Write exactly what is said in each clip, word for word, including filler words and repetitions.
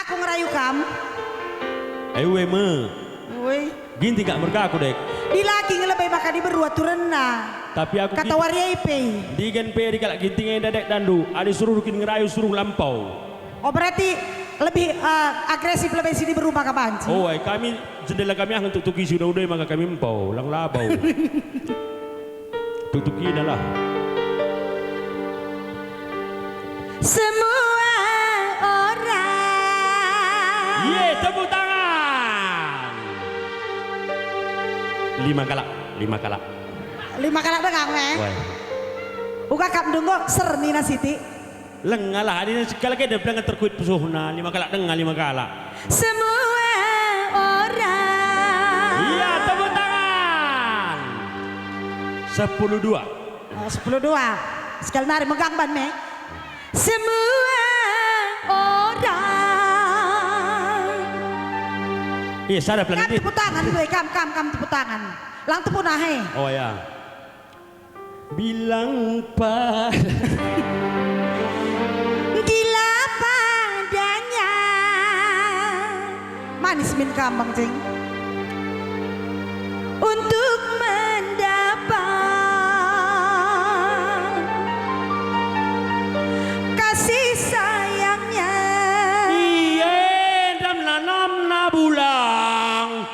Aku ngerayu kam. Ayo we me. Woi. Ginting kak mergaku, Dek. Dilaki nge lebe maka diberu aturenna. Tapi aku kata ki-, wari ai pe. Ndigan pe di kalak Ginting enda, Dek, dandu. Adi suruh kin ngerayu, suruh lampau. Oh, berarti lebih, eh, agresif lebe si diberu maka banci. Oh, ai, kami jendela kami ah untuk tuki si uda-uda maka kami empau, lang labau. Tutukina lah. Semua orang. Ye, tepuk tangan. Lima kalak, lima kalak. Lima kalak denga, eh? Wah. Uga kap ndunggo ser nina siti. Lenga lah, adina sekalak enda pelanga terkuit pusuhna, lima kalak denga, lima kalak. Semua orang. Iya, tepuk tangan. Sepuluh dua. Oh, sepuluh dua. Sekali nari megang ban me. Semua orang. Iya, sada pelanga. Kam tepuk tangan, gue, kam, kam, kam tepuk tangan. Lang tepuk nah, he. Oh, ya. Bilang pa-, gila padanya. Manis min kambang, Ceng. Untuk mendapat kasih sayangnya. Iya, enda nanamna bulang.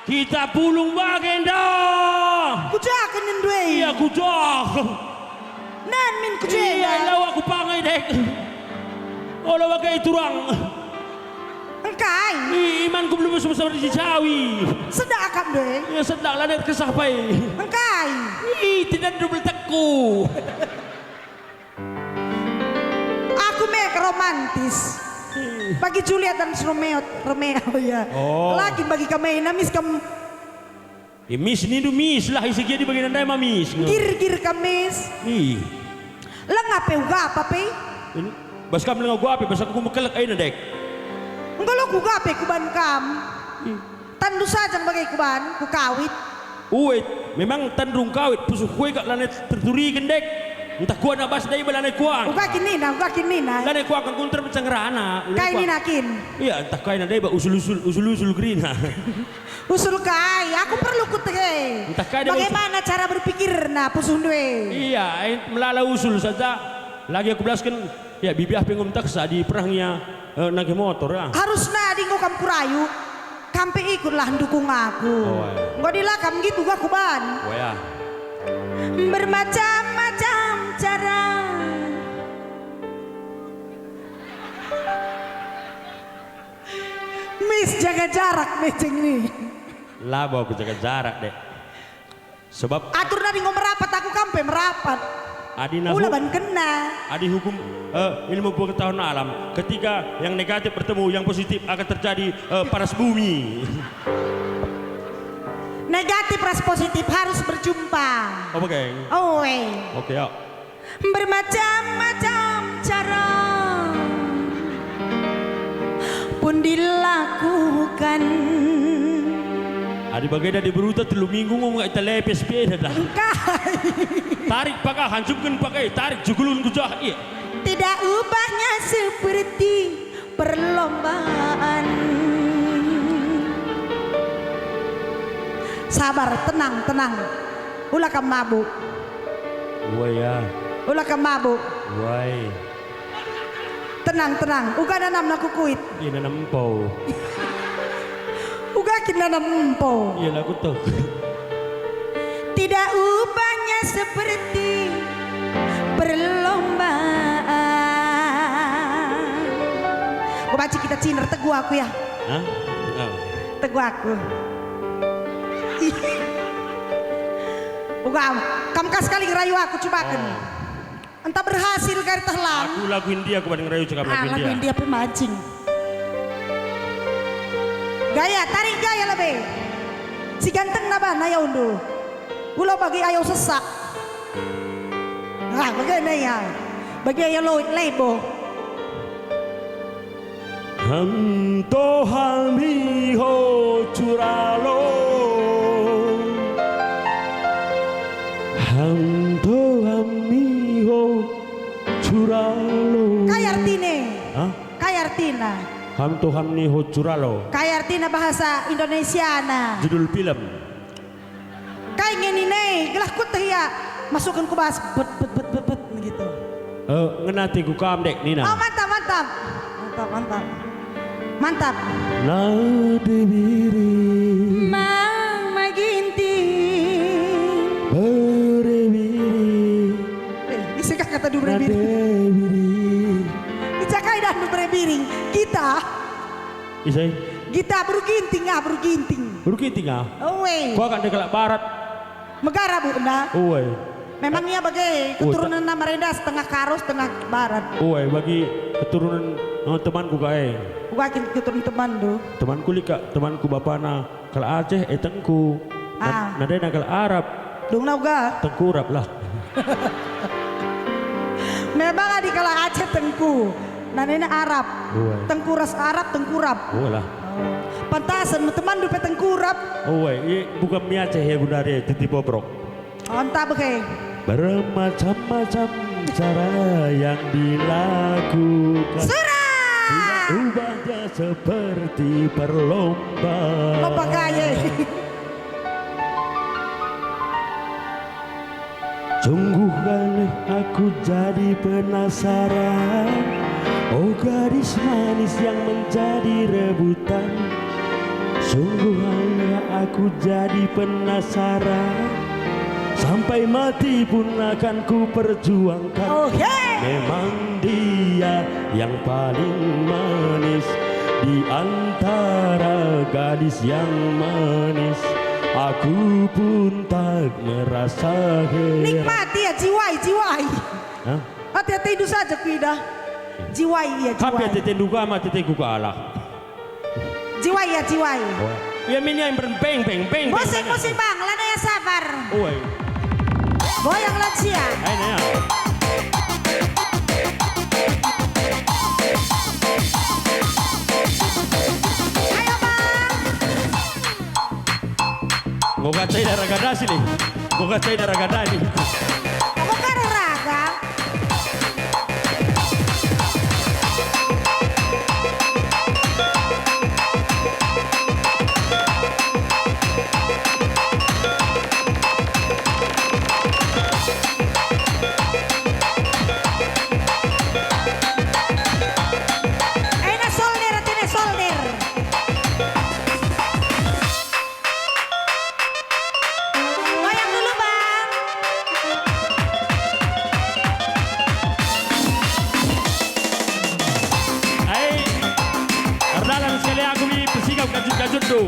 Kita pulung bagenda. Kujaken ndue. Iya, kujak. Nan min kujenda. Iya, lau aku pangai, Dek. Ola bage turang. Engkai? I-, imanku belum semua di Jawi. Sedak akap ndue. Iya, sedak lah, Dek, kesah pai. Engkai? Ih, tidak double teku. Aku me romantis. Hmm. Bagi Juliet dan Romeo, Romeo, ya. Oh. Lagi bagi kami, namis kam. Ya, mis nindu mis lah, isi gia di bagian ndai ma mis, nge. Gir-gir kam mis. Ih. Lenga pe uga apa pe? Ini, bas kam lenga uga apa, bas aku mekelek aina, Dek. Enggo lo kuga pe kuban kam. Ih. Tandu saja bage kuban, kukawit. Uwit, memang tandu ngkawit, pusuh kue kak lanai terturiken, Dek. Ntah kuana bas dai ba lanai kuang. Uga kin nina, uga kin nina. Lanai kuang kan kunter mencang rana. Kai nina kin? Iya, ntah kai na dai ba usul-usul, usul-usul kerina. Usul kai? Aku perlu kutege. Ntah kai dai ba usul. Bagaimana cara berpikirna pusuh ndue? Iya, eh, melala usul saja. Lagi aku belasken, ya, bibiah pe enggo menteksa di perah ngia, eh, nage motor, ah. Harusna adi enggo kam kurayu, kam pe ikutlah ndukung aku. Oh, iya. Enggo adi la kam nggit uga kuban. Oh, ya. Bermacam-macam cara. Mis, jaga jarak, meceng ni. Labo aku jaga jarak, Dek. Sebab atur nari enggo merapat, aku kam pe merapat. Adi nahu-, ula ban kena. Adi hukum, eh, ilmu pengetahuan alam, ketika yang negatif bertemu, yang positif akan terjadi, eh, panas bumi. Negatif ras positif harus berjumpa. Oke. Oe. Oke, ya. Bermacam-macam cara pun dilakukan. Adi bagenda diberuta telu minggu enggo nggak ita lepes sepeda dah. Engkai. Tarik pakai, hancupken pakai, tarik jugulun ku jah, iya. Tidak ubahnya seperti perlombaan. Sabar, tenang, tenang. Ula kam mabuk. Wai, ya. Ula kam mabuk. Wai. Tenang, tenang. Uga nanamna kukuit. Iya, nanam empau. Uga kin nanam empau. Iya, lagu tuh. Tidak ubahnya seperti perlombaan. Kubanci kita ciner, teguh aku ya. Hah? Oh. Teguh aku. Uga, kam kas kali ngerayu aku, cubaken. Oh. Entah berhasil kari tah lang. Aku lagu India, aku paling ngerayu cakap lagu India. Ah, lagu India pe mancing. Gaya, tarik gaya lebe. Si gantengna bana ya undu. Ulo bagi ayo sesak. Ah, bagena ya. Bagi ayo loit lebo. Hanto hami ho curalo. Hanto hami ho curalo. Kai artine? Hah? Kai artina? Ham tu ham ni ho curalo. Kai artina bahasa Indonesiana? Judul film. Kai nge nina e, gelah kueteh ia masukkan ku bas, bet, bet, bet, bet, bet, gitu. Eh, ngena ate ku kam, Dek, nina. Oh, mantap, mantap. Mantap, mantap. Mantap. Nade biri. Mang Maginting. Bere biri. Eh, ise kah kata du bere biri? Nade biri. Ica kai dah du bere biri? Kita. Ise? Kita beru Ginting ah, beru Ginting. Beru Ginting ah? Oe. Kuakap nde kalak barat. Megara buhna. Oe. Memang ia bage, keturunanna merenda, setengah Karo, setengah barat. Oe, bagi keturunan, eh, temanku ka e. Uga kin keturunan temanndu? Temanku lit kak, temanku bapana kalak Aceh, eh, Tengku. Na-, Ah. Nadena kalak Arab. Dungna uga? Tengku Arab lah. Memang adi kalak Aceh Tengku. Nadena Arab. Oe. Tengku ras Arab, Tengku Arab. Oe lah. Oh. Pantasen me temanndu pe Tengku Arab. Oe, i, bukan mi Aceh ia gundari, titi bobrok. Mantap, he. Bermacam-macam cara yang dilakukan. Surat! Ubahnya seperti perlombaan. Lomba gaya. Sungguh aneh aku jadi penasaran, oh gadis manis yang menjadi rebutan. Sungguh aneh aku jadi penasaran, sampai mati pun akan ku perjuangkan. Oh, he. Memang dia yang paling manis di antara gadis yang manis. Aku pun tak merasa heran. Nikmati ya, jiwai, jiwai. Hah? Ate-atendu saja kuidah. Jiwai ia, tapi jiwai. Ate-atendu ka ma, ate-atendu kalak. Jiwai ya, jiwai. Oh. Ia min ia beng, beng, beng, beng, beng. Musik, musik, Bang, lanai ya sabar. Oi. Goyang lansia. Ayo, naya. Ayo, Bang. Enggo ka cai da raga dasi nih. Enggo ka cai da raga dasi. Enggo ka raga. Ena solder, atena solder. Goyang dulu, Bang. Ai, erdalan sekali aku mi pesigap kajut-kajutndu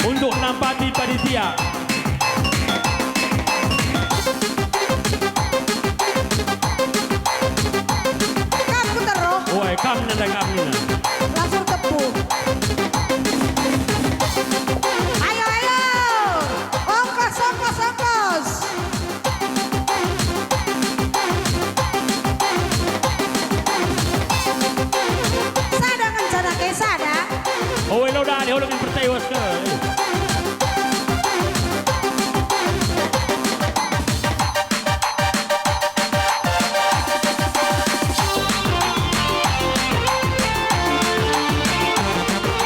untuk nampati panitia. Kam ku teruh. Oi, kam nenda kam nina. Lasur tepu. Ayo, ayo. Ongkos, ongkos, ongkos. Sada ngenca nake, sada. Oi, lo dani, oi, lo ngen pertewas ke.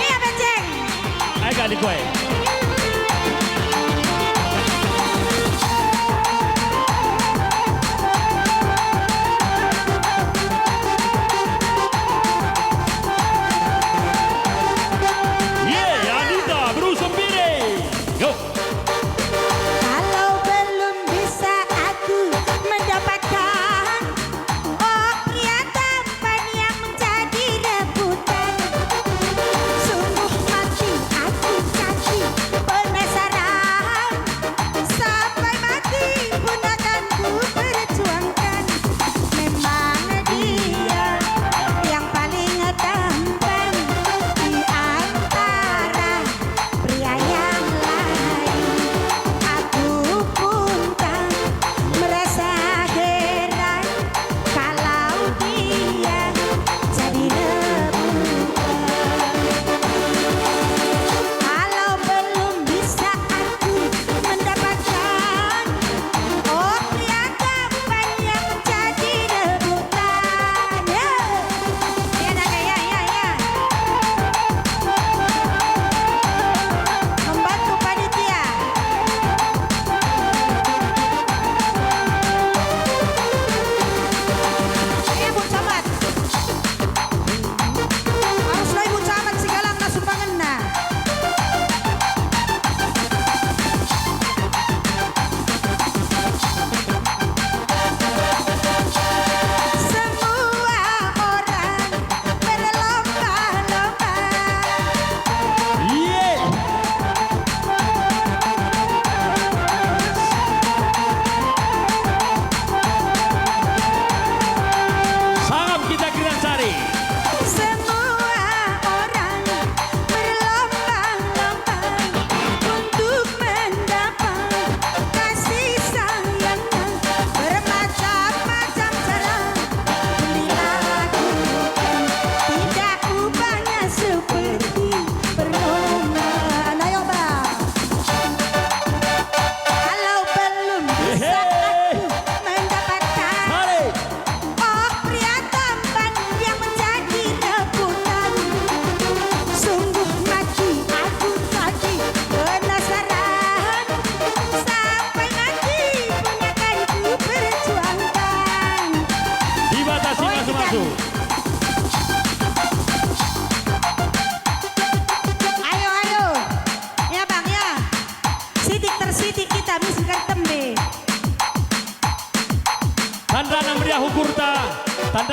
Ia, Beceng. Ai, kali koe. Ye, Anita, berusaha pire. Yo. Kalau belum bisa aku mendapatkan, oh, ia tampan yang menjadi rebutan. Sungguh mati aku cari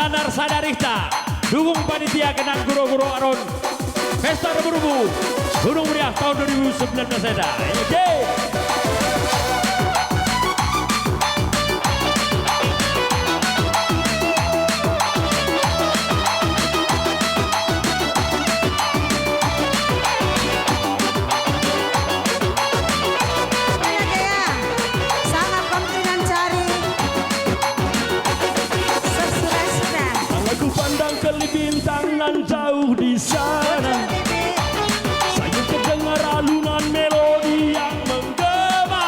Narsada Rihta, dukung panitia kenan guro-guro aron Pesta Rebu-rebu Gunung Meriah tahun dua ribu sembilan belas enda. Oke. Sangat penting cari sesuai. Aku pandang ke bintang nan jauh di sana. Saya terdengar alunan melodi yang menggema.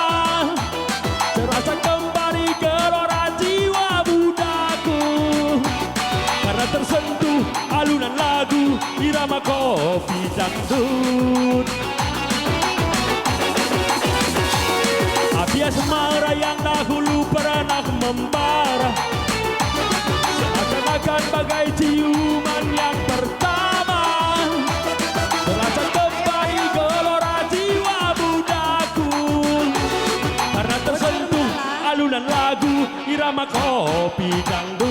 Terasa kembali gelora jiwa mudaku. Karena tersentuh alunan lagu irama kopi dangdut. Api asmara yang dahulu pernah membara, seakan-akan bagai ciuman yang pertama. Terasa kembali gelora jiwa mudaku, karena tersentuh alunan lagu irama kopi dangdut.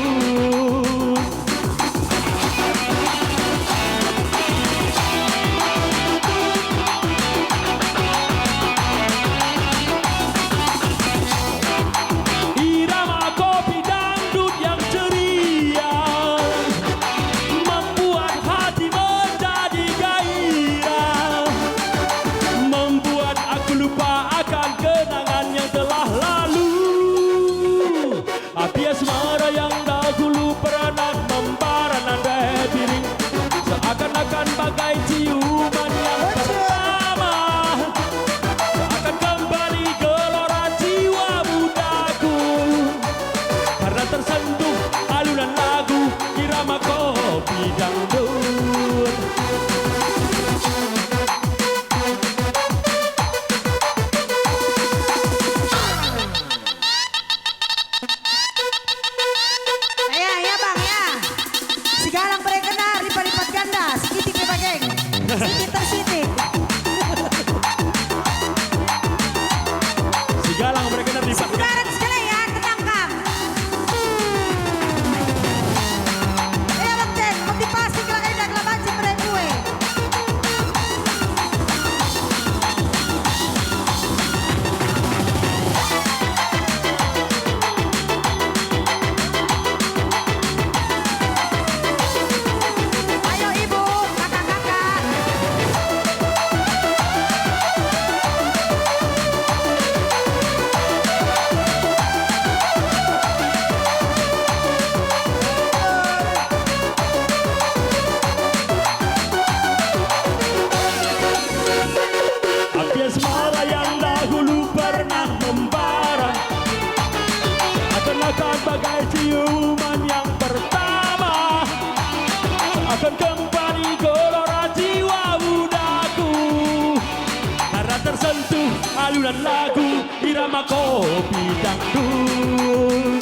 Irama kopi dangdut yang ceria membuat hati menjadi gairah, membuat aku lupa akan kenangan yang telah lalu. Api asmara yang dahulu pernah membara nandai diri, seakan-akan bagai ciuman yang pertama. Seakan kembali gelora jiwa mudaku, karena tersentuh alunan lagu irama kopi dangdut. Ya, ya, Bang, ya. Si galang bere kena lipat-lipat ganda, sikitik pe bageng. Sitik tersitik. Si galang bere kena lipat. Sebudaran sekali ya, tenang, Kang. Ya, Bang Ceng, motivasi kelak enda kelak banci bere kue. Ayo, Ibu, kakak-kakak. Api asmara yang dahulu pernah membara, seakan-akan bagai ciuman yang pertama. Seakan kembali gelora jiwa mudaku, karena tersentuh alunan lagu irama kopi dangdut.